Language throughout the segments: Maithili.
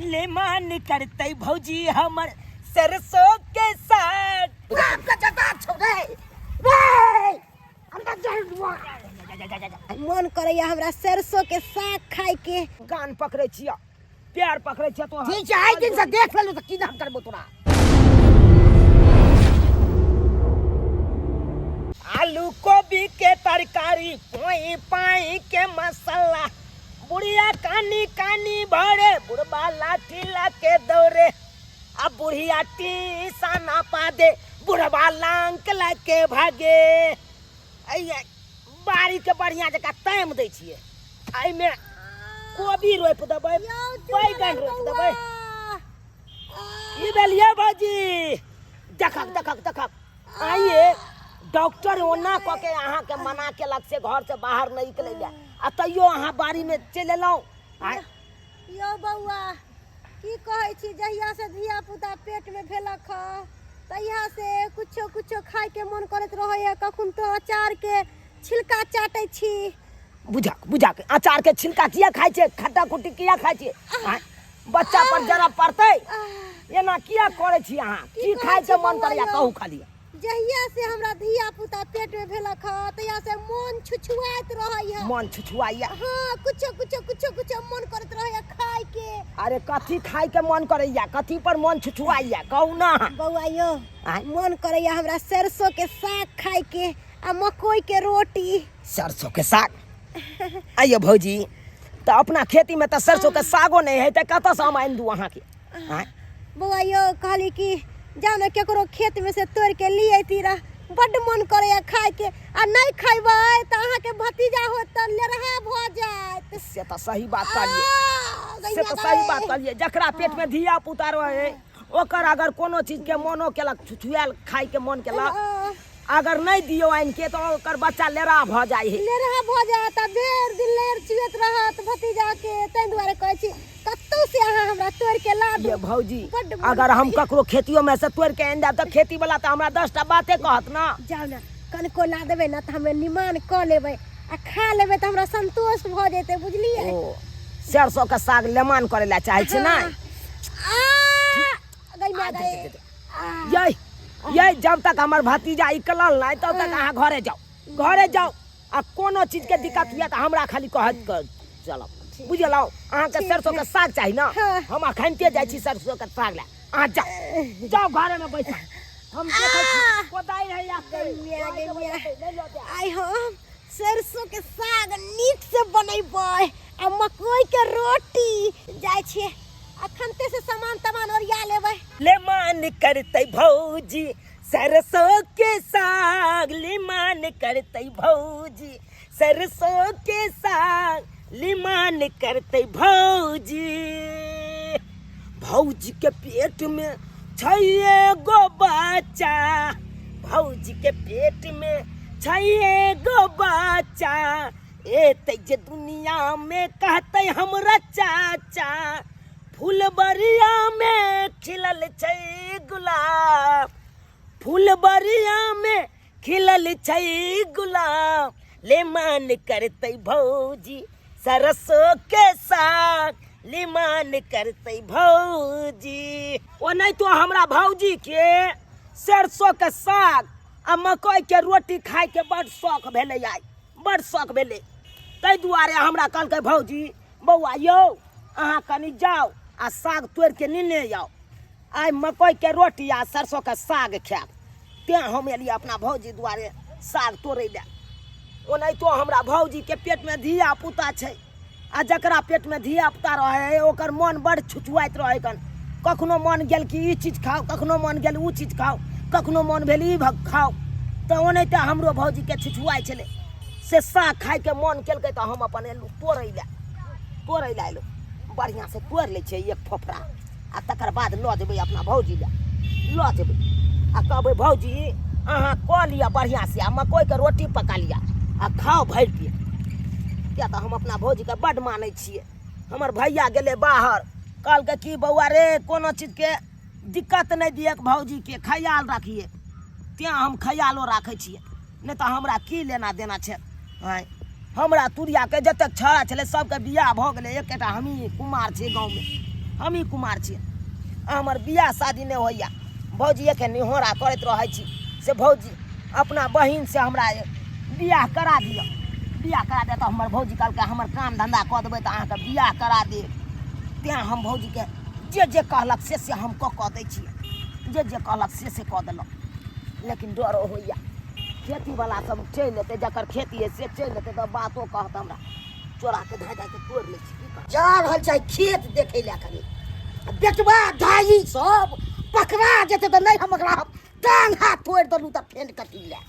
ले मान करतै भौजी हमर सरसों के साग। बाप के जता छौ रे रे अंदर जा मन करैया हमरा सरसों के साग खाय के। कान पकड़ै छियै, पैर पकड़ै छियै तो। ठीक छै, आइ दिन से देख लेलु तऽ की नाम करबो तोरा। आलू गोभी के तरकारी, पोई पाई के मसाला, बुढ़िया कानी कानी भरे, बुढ़बा लाठी लाके दौड़े, आ बुढ़िया टीसा ना पा दे, बुढ़बा लांक लाके भागे। अइये बाड़ी के बढ़िया जकाँ तामि दै छियै, एहिमे कोबी रोपि देबै, बैगन रोपि देबै। की भेल ये भौजी? देखक देखक देखक, आइए डॉक्टर ओना कऽ के अहाँके मना केलक से घर से बाहर नहि निकलै लए, आ तैयो अहाँ बाड़ीमे चलि एलहुँ। आँय यौ बौआ, की कहै छी, जहिया से धिया पुता पेटमे भेलक हँ तहिया से कुछो कुछो खायके मन करैत रहैया। कखन तो अचारके छिलका चाटै छी। बुझक बुझक, अचार के छिलका किया खाइ छै? खट्टा खुट्टी किया खाइ छै? आँय, बच्चा पर जरा पड़तै, एना किया करै छी अहाँ? की कहै खाय के छी मन बौआ करैया यौ? कहू खाली। जहिया से हमरा धिया पुता पेट में भेलक हँ तहिया से मन छुछुआइत रहैया। मन छुछुआइया? हाँ, कुछो कुछो कुछो कुछो मन करैत रहैया खाय के। अरे कथी खाय के मन करैया, कथी पर मन छुछुआइया, कहू ना। बौआ यौ, आँय? मन करैया हमरा सरसों के साग खाय के आ मकई के रोटी। सरसों के साग? आइयो भौजी, तऽ अपना खेती में तऽ सरसों के सागो नहीं है, तऽ कतऽ से हम आनि दू अहाँके? आँय? बौआ यौ, कहली कि जाउ ने केकरो खेत में से तोड़ के लिए अयती रह, बड्ड मन करैया खाय के, आ नहीं खैबै तऽ अहाँके भतीजा होत तऽ लेरहा भऽ जायत। से तऽ सही बात कहलियै। आ, से गैया तऽ सही बात गै। कहलियै, जकरा पेट में धिया पुता रहे ओकर अगर कोनो चीज के मोनो केलक, छुछुआयल खाय के मन केलक, आ, अगर नहीं दियो आनि के तऽ ओकर बच्चा लेरा भऽ जाइ है। लेरहा भऽ जायत आ भरि दिन लेर चुएत रहत भतीजा के, ताहि दुआरे कहै छी कतौ से अहाँ हमरा तोड़ के ला दू। ये भौजी, बड्ड मन अगर हम करैया। ककरो खेतियो में से तोड़ के आनि देब तऽ खेती वाला तऽ हमरा 10टा बाते कहत ना। जाउ ने कनको ला देबै ने तऽ हमे निमान कऽ लेबै आ खा लेबै तऽ हमरा संतोष भऽ जेतै, बुझलियै? ओ सरसों के साग लेमान करे ला चाहे छी ना? हाँ। आ, गई माय गई। ये ये जब तक हमर भतीजा इकलल नहीं तब तक अहाँ घरे जाओ, घरे जाओ, आ कोनो चीज के दिक्कत हुए तऽ हमरा खाली कहत के चलब, बुझलहुँ? अहाँके सरसों के साग चाही ना? हाँ। हम अखनते जाइ छी सरसों के साग ला, अहाँ जाओ जाओ घरे में बैठ, हम देखै छी कोदारि है या गई माय, गई माय। आइ हम सरसों के साग नीक से बनेबै आ मकई के रोटी। जाइ छियै अखनते से सामान तमान ओरिया लेबै। ले मान करतै भौजी सरसों के साग, ले मान करतै भौजी सरसों के साग, ले मान करतै भौजी। भौजी के पेट में छै एगो बच्चा, भौजी के पेट में छै एगो बच्चा, एतै जे दुनिया में कहतै हमरा चाचा, फुलबरिया में खिलल छै गुलाब, फुलबरिया में खिलल छै गुलाब, ले मान करतै भौजी सरसों के साग, ले मान करतै भौजी। ओ नहीं तो हमरा भौजी के सरसों के साग आ मकई के रोटी खाय के बड़ शौक भेलै आइ, बड़ शौक भेलै, ताहि दुआरे हमरा कहलकै भौजी बौआ यौ अहाँ कनि जाउ आ साग तोड़ि के नेने आउ, आइ मकई के रोटी आ सरसों के साग खायब। तेँ हम एलियै अपना भौजी दुआरे साग तोड़ै लए। ओनाहितो हमरा भौजी के पेट में धिया पुता छै, आ जकरा पेट में धिया पुता रहै है ओकर मन बड़ छुछुआइत रहै कन, कखनो मन गेल कि ई चीज खाउ, कखनो मन गेल उ चीज खाउ, कखनो मन भेल ई खाउ, तऽ ओनाहिते हमरो भौजी के छुछुआइ छलै, से साग खायके मन केलकै तऽ हम अपन एलहुँ तोड़ै लए, तोड़ै लए एलहुँ। बढ़िआँ से तोड़ि लै छियै एक फोफड़ा आ तकर बाद लऽ जेबै अपना भौजी लए, लऽ जेबै आ कहबै भौजी अहाँ कऽ लिअ बढ़िआँ से आ मकइके रोटी पका लिअ आ खाउ भरि पेट। किया तऽ हम अपना भौजीके बड्ड मानै छियै। हमर भैया गेलै बाहर, कहलकै कि बौआ रे कोनो चीजके दिक्कत नहि दियक भौजीके, ख्याल राखिए, तेँ हम ख्यालो राखै छियै, नहि तऽ हमरा की लेना देना छै। आँय, हमरा तुरियाके जतेक छौड़ा छलै सबके बियाह भऽ गेलै, एकेटा हमही कुमार छियै गाँवमे। हमही कुमार छी। हमर बियाह शादी नहि होइए। भौजी एखन निहोरा करैत रहै छी से भौजी अपना बहिनसँ हमरा बियाह करा दिअ, बियाह करा दिअ। तऽ हमर भौजी कहलकै हमर काम धन्धा कऽ देबै तऽ अहाँके बियाह करा देब। तेँ हम भौजीके जे जे कहलक से से हम कऽ कऽ दै छियै, जे जे कहलक से से कऽ देलहुँ। लेकिन डरो होइए, खेतीवला सब चलि एतै, जकर खेती हइ से चलि एतै तऽ बातो कहत हमरा। चोराके धाइ धाइके तोड़ि लै छी, की करब। जा रहल छै खेत देखै लए कनि, आ बेटवा दाई सब पकड़ा जेतै तऽ नहि हम ओकरा टांग हाथ तोड़ि देलहुँ तऽ फेन कथी लए।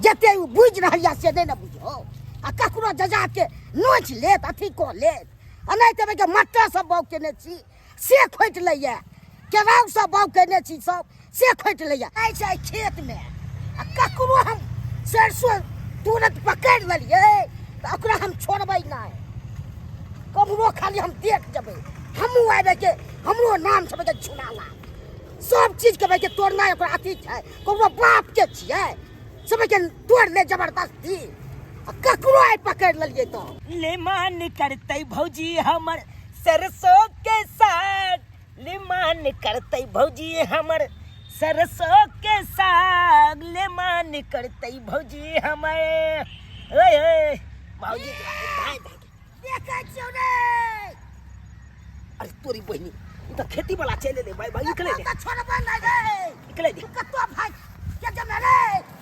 जते ओ बुझि रहल यऽ से नहि ने बुझौ, आ ककरो जजाके नोचि लेत, अथी कऽ लेत। आ नहि तऽ के मटर सब बाउग केने छी से खोटि लैए, केराउ सब बाउग केने छी सब से खोटि लैए। आइ छै खेतमे आ ककरो हम सरसो तुरंत पकड़ि लेलियै तऽ ओकरा हम छोड़बै नहि, ककरो खाली हम देख जेबै। हमहूँ आबि के हमरो नाम छबै के झुनाला, सब चीजके भाई के तोड़नाइ ओकरा अथी छै, ककरो बापके छियै सबके तोड़ ले जबरदस्ती। आ ककरो आइ पकड़ि लेलियै तऽ ले मान करतै भौजी हमर सरसों के साग, ले मान करतै भौजी हमर सरसों के साग, ले मान करतै भौजी हमर। ओए ओए भौजी धाय धाय देखै छियौ रे। अरे तोरी बहिनी, ई तऽ खेती वाला चलि एलै भाई, भाई निकले दे। तऽ छोड़बै नहि रे, निकले दे। तू कतौ भाग के जमे रे।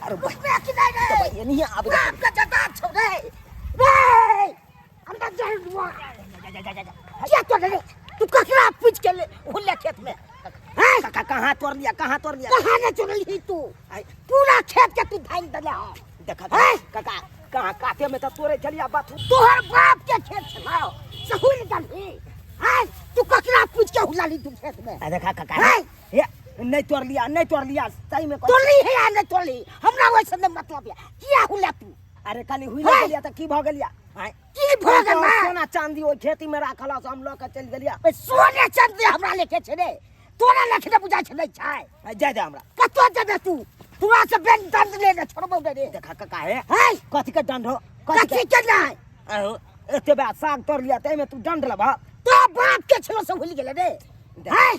अरे भाई, रुकबे कि नहि रे? तऽ भाई एनहिये आबि गेलै। बाप के जता छौ रे। रे अंदर जा रुआ। जा, जा, जा, जा, जा। किया तोड़ रे? तू ककरा पूछ के ले हुल्ले खेत में? हैं? काका, कहाँ तोड़ लिया, कहाँ तोड़ लिया? कहाँ ने तोड़ली तू? आई। पूरा खेत के तू धानि देले हँ। देखा, हैं? काका, कहाँ काते में तऽ तोड़े छलिया बाथू। तोहर बाप के खेत छलौ से हुल गेलही। हैं? तू ककरा पूछ के हुलाली तू खेत में? आ देखा काका, हैं? हे, नहीं तोड़ लिया, नहीं तोड़ लिया, सही में कह- तोड़ली है या नहीं तोड़ली हमरा वैसे नहीं मतलब है। किया हुला तू? अरे खाली हुई हैं? गेलिया तऽ की भऽ गेलिया? हैं? की भऽ गेल? सोना चांदी ओहि खेती में राखल हौ, से हम लऽ के चलि गेलिया। बे, सोने चांदी हमरा लेके छै रे, तोरा लेखे ने बुझाइ छै नहि छै। आ, जाय दे हमरा। कतऽ जेबे तू? तोरा से बेन दंड लेने छोड़बौ ने रे। देखा काका, हे। हैं? कथी के दंड हो? कथी के नहि? आहो, एते बा साग तोड़ लिया ताहिमे तू दंड लेबह? तो बाप के छलो से भूलि गेलै रे। देख, हैं?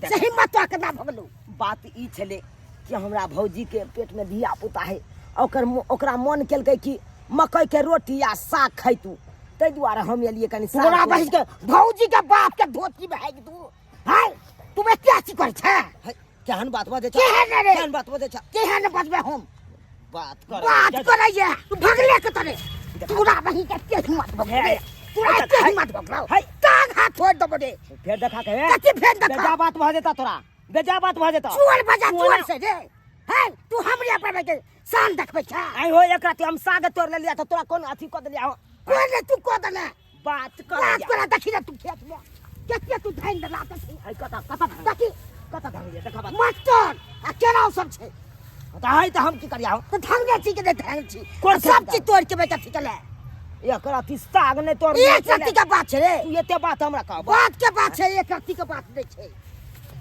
देख। से हिम्मत तोरा केना भऽ गेलौ? बात ई छलै कि हमरा भौजी के पेट में धिया पुता है, ओकर ओकरा मन केलकै कि मकई के रोटी आ साग खैतू, ताहि दुआरे हम एलियै कनि साग तोरा तोड़ि बहिन के भौजी के बाप के धोती में है तू। हैं? तू एते अथी करै छै? है, केहन बात बजै छ? केहन रे? केहन बात बजै छ? केहन बजबै हम? बात कर। बात करैया तू भगले के तरे। तोरा बहिन के एते हिम्मत भऽ गेलै? हे, तोरा एते हे, हिम्मत भऽ गेलौ? हे। टांग हाथ छोड़ि देबौ रे। फेर देखा के, हे। कथी फेर देखा? बेजा बात भऽ जेता तोरा, बेजा बात भऽ जेता। चोर बजा तू चोर एना- से रे। हैं? तू हमरे पर के शान देखबै छै? आइ हो एकरा हम साग तोड़ लेलिया तऽ तोरा कोन अथी कऽ देलिया हो? कोन रे तू कऽ देले? बात कर। बात करा, देखी रे तू खेत में कते तू धानि देला। देखी है, कतऽ कतऽ धान? देखी कतऽ धान ये? देखा बात। मटर आ केराउ सब छै। तऽ है तऽ हम की करिया हो? तऽ धान छी के नहि धान छी? कोन सब खेत? चीज तोड़ के बेटा ठीक ले। एकर अथी साग नहि तोड़। एक रत्ती के बात छै रे। तू एते बात हमरा कह। बात के बात छै, एक रत्ती के बात नहि छै।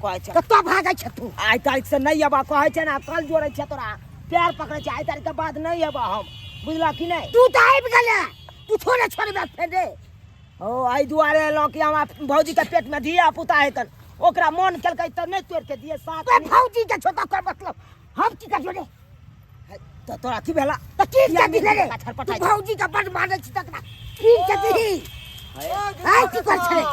कहै छै कतऽ भागै छै तू? आइ तारीख से नहि अबा कहै छै ने, कल जोड़ै छै, तोरा पैर पकड़ै छै, आइ तारीख के बाद नहि अबा हम, बुझलह कि नहि? तू तऽ आबि गेले, तू थोड़े छोड़बे फेर रे। ओ एहि दुआरे एलहुँ कि हमरा भौजी के पेट में धिया पुता हेतन, ओकरा मन केलकै तऽ नहि तोड़ि के दिए साग। बे भौजी के छोटा कर मतलब हम की करियो रे? तऽ तोरा की भेला? तऽ की किया के दिले रे? छटपटाइ तू भौजी के बड मानै छी तकरा की के दिही? आइ की कर छले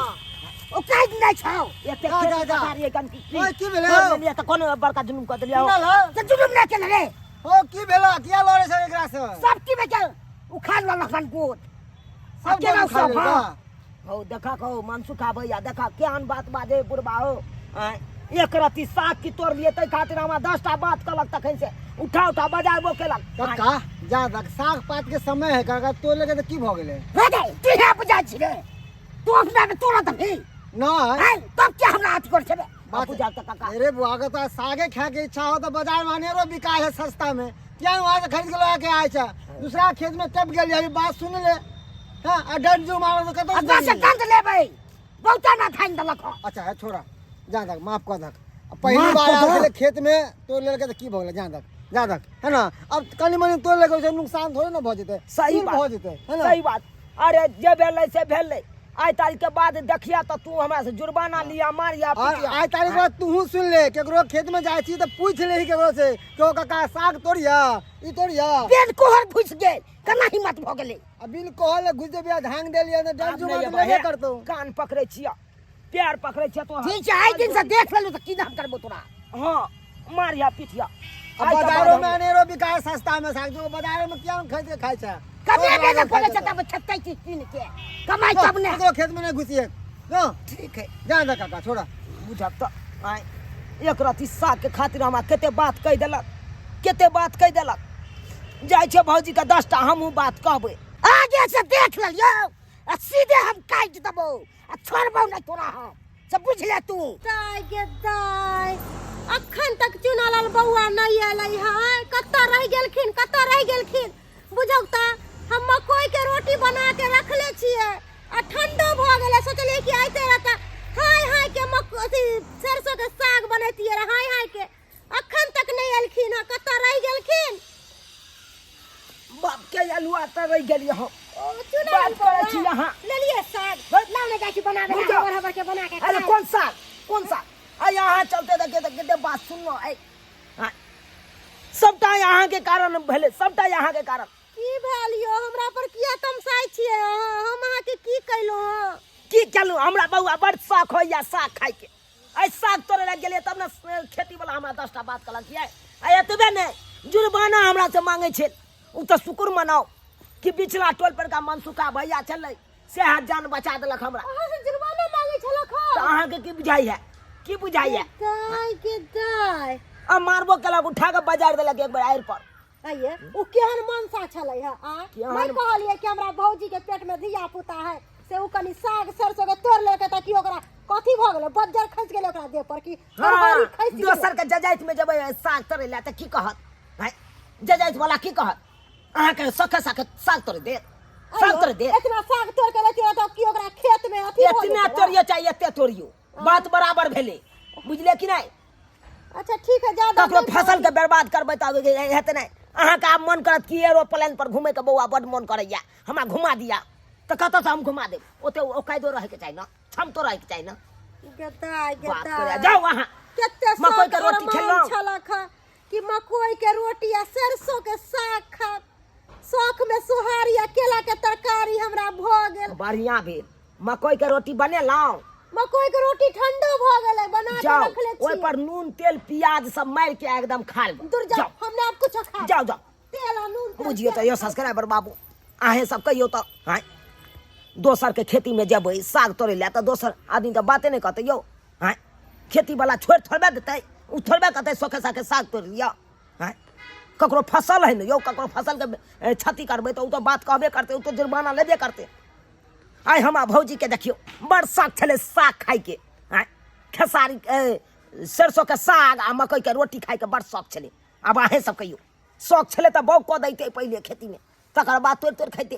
ओ काज नहि छौ। एते जा, खेत जा, जा। पथारी एकदम की ओए, की भेलै? तोड़ि लेलियै तऽ कोन बड़का जुलुम कऽ देलियै हो? सुनल हौ? तऽ जुलुम नहि केने रे। ओ की भेलो? किया लड़े छै एकरा से? सब की बेचल उखाड़ लेलक हन गोट। सब केना गोट उखाड़ सब, लेलक? हाँ। हौ देखा कहो मनसुखा भैया, देखा केहन बात बाजे बुढ़बा हो। आँय, एक रत्ती साग की तोड़ लिए ताहि खातिर हमरा 10टा बात कहलक, तखन से उठा उठा बजाबो केलक। कक्का जा तक साग पात के समय है काका, तोड़ लेके तऽ की भऽ गेलै? हे गे, तू हे बुझाइ छी रे, तू अपना के तोड़त भी नहि आँय, तब क्या हमरा हाथ कर छेबे? बात बुझाल तऽ काका। अरे बुआ के तो सागे खाए के इच्छा हो तो बाजार में अनेरो बिका है सस्ता में, क्या वहाँ से खरीद के लगा के आए छे दूसरा खेत में टप गेल। अभी बात सुन ले। हाँ, आ डंड जो मारो तो कतौ अपना से दंड लेबै, बहुता ना थाइन देलक हँ। अच्छा है, छोड़ा जा तक माफ कर दक। अब पहली माफ बार कऽ आयल दक? छलै खेत में तोड़ लेलकै तऽ की भऽ गेलै? जा तक, जा तक है ना, अब कनि मनि तोड़ लेलकै ओहिसँ नुकसान थोड़े ना भऽ जेतै। सही की बात भऽ जेतै है ना? सही बात। अरे जे भेलै से भेलै, आइ तारीख के बाद देखिया तऽ तू हमरा से जुर्माना लिया मारिया और पीटिया। आइ तारीख बाद तूहू सुन ले, केकरो खेत में जाइ छी तऽ पूछि लेही केकरो से, केओ काका साग तोड़िया, ई तोड़िया। पेट कोहर घुसि गेल, केना हिम्मत भऽ गेलै? आ बिन कहल घुसि जेबी आ धांग देलियै तऽ डर आब जुमा नहि तऽ अयबै, लेबे हे, करतौ। कान पकड़ै छियऽ, पैर पकड़ै छियऽ तोहर। ठीक छै, आइ दिन से देख लेलहुँ तऽ की नाम करबो तोरा। हँ, मारिया पिटिया। आ बाजारो में अनेरो बिकाय सस्ता में साग, जो बाजारो में किया खरीद के खाइ छै? कमेबे ने करै छै तब छत्तै छी कीन के, कमाइ तब ने। ककरो खेत में नहीं घुसिए न। ठीक है। जा दे काका, छोड़ा। बुझब तऽ आँय, एक रत्ती सागके खातिर हमरा कते बात कहि देलक, कते बात कहि देलक। जाइ छै भौजीके 10टा हमहूँ बात कहबै। आगे से देख लेलियौ आ सीधे हम काटि देबौ आ छोड़बौ नहि तोरा हम, से बुझ ले तू। दाय गे दाय, अखन तक चुनालाल बौआ नहि एलै हँ, कतऽ रहि गेलखिन, कतऽ रहि गेलखिन? बुझौ तऽ हम मकई के रोटी बना के रखले छियै आ ठंडो भऽ गेलै। सोचलियै कि आइते रहता हाय हाय के मक अथी सरसों के साग बनैतियै रह हाय हाय के, अखन तक नहि एलखिन हँ, कतऽ रहि गेलखिन? बाप के अलुआ तऽ रहि गेलियै हम। ओ चुनालाल बात करै बौआ, छी अहाँ। लेलियै साग? लाउ ने, जाइ छी बनाबे बुझौ। हबर हबर के बना के अरे खाउ। कोन साग, कोन साग? आइ अहाँ चलते तऽ कते कते बात सुनलहुँ आइ। हाँ, सबटा अहाँके कारण भेलै, सबटा अहाँके कारण। की भेल यौ? हमरा पर किया तमसाइ छियै अहाँ? हम अहाँके की कयलहुँ हँ? की केलहुँ? हमरा बौआ बड़ शौक होइया साग खाइके, आइ साग तोड़ै लए गेलियै तब ने खेती वाला हमरा 10टा बात कहलक कि आइ एतबे नहि जुर्माना हमरा से मांगै छै। ओ तऽ शुक्र मनाउ कि पिछला टोल पर का मनसुखा भैया छलै, सएह जान बचा देलक हमरा। अहाँ से जुर्माना मांगै छलक हँ? तऽ अहाँके की बुझाइया, की बुझाइया? दाय के दाय, आ मारबो केलक, उठा कऽ बजार देलक एक बेर आड़ि पर। आइये ओ केहन मनसा छलै हँ? आ केहन? नहि कहलियै कि हमरा भौजी के पेट में धिया पुता है, से ओ कनि साग सरसों के तोड़ लेलकै तऽ की ओकरा कथी भऽ गेलै? बज्जर खसि गेलै ओकरा देह पर कि हाँ, हरहरी खसि गेलै? दोसर के जजाइत में जेबै साग तोड़ै लए तऽ की कहत? हैं? जजाइत वाला की कहत? अहाँके सखे सखे साग तोड़ि देत, साग तोड़ि देत। इतना साग तोड़ के लेतियै तऽ की ओकरा खेत में अथी भऽ एतना जेतै? तोड़ियो चाहे एते तोड़ियो, बात बराबर भेलै, बुझलियै कि नहि? अच्छा ठीक है, ज्यादा ककरो नहि फसल के बर्बाद करबै तऽ हेतै नहि। अहाँके आब मन करत कि एरोप्लेन पर घुमैके बौआ बड्ड मन करैया, हमरा घुमा दिया, तऽ कतऽसँ हम घुमा देब? ओते औकाइदो रहैके चाही ने, क्षमतो रहैके चाही ने। गेदाय बात गेदाय करैया, जाउ अहाँ। कते मकई के शौक रोटी अरमान खेलहुँ? छलक हँ कि मकई के रोटी आ सरसों के साग खा, शौक में सोहारी आ केला के तरकारी हमरा भऽ गेल। बढ़िया भेल, मकई के रोटी बनेलहुँ? मकई के रोटी ठंडो भऽ गेलै, बना के जाउ, रखले छी। ओहि पर नून तेल प्याज सब मारि के एकदम खा लेब। दूर जाउ, जाउ। हम ने आब कुछो खाब। जाउ जाउ। तेल आ नून तेल बुझियौ तऽ तेल। यौ सब्सक्राइबर बाबू, अहें सब कहियौ तऽ, आँय दोसर के खेती में जेबै साग तोड़ै लए तऽ दोसर आदमी तऽ बाते नहि कहतै यौ? आँय खेती वाला छोड़ि थोड़बे देतै? ओ थोड़बे कहतै सोखे साखे साग तोड़ि लिअ? आँय ककरो फसल है ने यौ, ककरो फसल के क्षति करबै तऽ ओ तऽ बात कहबे करतै, ओ तऽ जुर्माना लेबे करतै। आइ हमरा भौजीके देखियौ बड़ शौक छलै साग खाइके, आँय खेसारी सरसोके साग आ मकइके रोटी खाइके बड़ शौक छलै। आब अहेँ सब कहियौ, शौक छलै तऽ बौग कऽ दैतै पहिले खेतीमे, तकर बाद तोड़ि तोड़ि खैतै।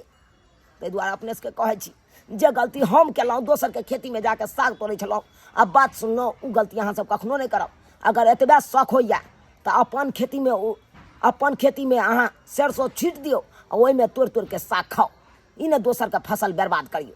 ताहि दुआरे अपने सबके कहै छी, जे गलती हम केलहुँ, दोसरके खेतीमे जाके साग तोड़ै छलहुँ आ बात सुनलहुँ, ओ गलती अहाँ सब कखनो नहि करब। अगर एतबे शौक होइए तऽ अपन खेतीमे ओ अपन खेतीमे अहाँ सरसो छीट दियौ आ ओहिमे तोड़ि तोड़िके साग खाउ, ई ने दोसरके फसल बर्बाद करियौ।